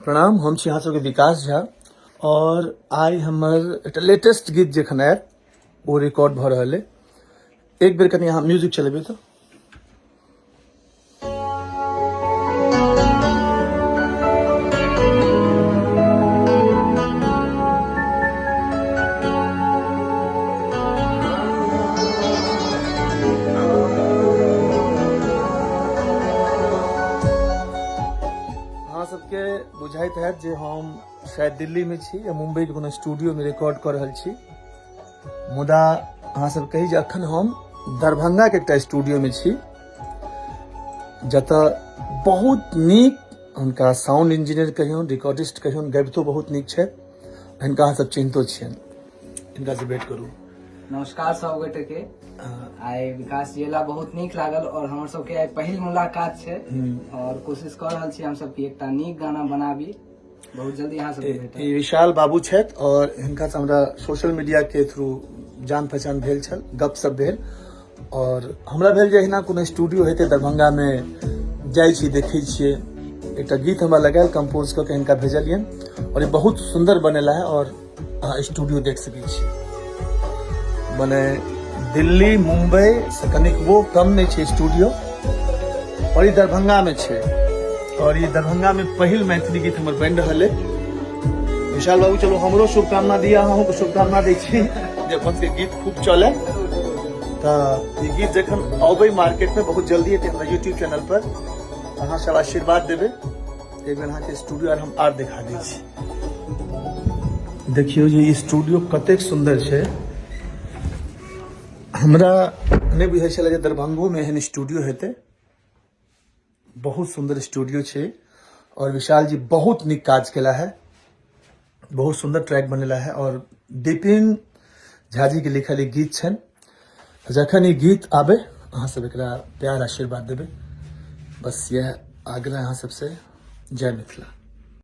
प्रणाम, हम छी अहाँ सबके विकास झा और आइ हमर एकटा लेटेस्ट गीत जखन आयत ओ रिकॉर्ड भऽ रहल अइ। एक बेर कनि अहाँ म्यूजिक चलेबै तऽ। अहाँ सबके बुझाइत हैत जे हम शायद दिल्ली में छी या मुंबई के कोनो स्टूडियो में रिकॉर्ड कऽ रहल छी, मुदा अहाँ सब कही जे अखन हम दरभंगा के एकटा स्टूडियो में छी जतऽ बहुत नीक हुनका साउंड इंजीनियर कहियौन, रिकॉर्डिस्ट कहियौन, गबितो बहुत नीक छै। हिनका अहाँ सब चिन्हतो छियनि, हिनका से भेंट करू। नमस्कार सब गोटे के। आइ विकास जी एला, बहुत नीक लागल और हमर सबके आइ पहिल मुलाकात छै और कोशिश कऽ रहल छी हम सब कि एकटा नीक गाना बनाबी, बहुत जल्दी अहाँ सबके भेटत। ई विशाल बाबू छथि और हिनका से हमरा सोशल मीडिया के थ्रू जान पहचान भेल छल, गप सब भेल और हमरा भेल जे एहिना कोनो स्टूडियो हेतै दरभंगा में, जाइ छी देखै छियै। एकटा गीत हमरा लगायल, कंपोज कऽ के हिनका भेजलियनि और ई बहुत सुंदर बनेला है और अहाँ स्टूडियो देख सकै छी। मने दिल्ली मुंबई से कनिकबो कम नहि छै स्टूडियो और ई दरभंगा में छै और ई दरभंगा में पहिल मैथिली गीत हमर बनि रहल है। विशाल बाबू चलो हमरो शुभकामना दिया, अहूँ के शुभकामना दै छी जे अपन सबके गीत खूब चले। तऽ ई गीत जखन अबै मार्केट में बहुत जल्दी एतै हमरा यूट्यूब चैनल पर, अहाँ सब आशीर्वाद देबै। एक बेर अहाँके स्टूडियो आर हम आर देखा दै छी। देखियौ जे ई स्टूडियो कतेक सुन्दर छै। हमरा नहि बुझाइ छलै जे दरभंगोमे एहन स्टूडियो हेतै। बहुत सुन्दर स्टूडियो छै और विशाल जी बहुत नीक काज केला है, बहुत सुन्दर ट्रैक बनेला है और विपिन झा जी के लिखल ई गीत छनि। जखन ई गीत आबे अहाँ सब एकरा प्यार आशीर्वाद देबै, बस यह आग्रह अहाँ सबसे। जय मिथिला।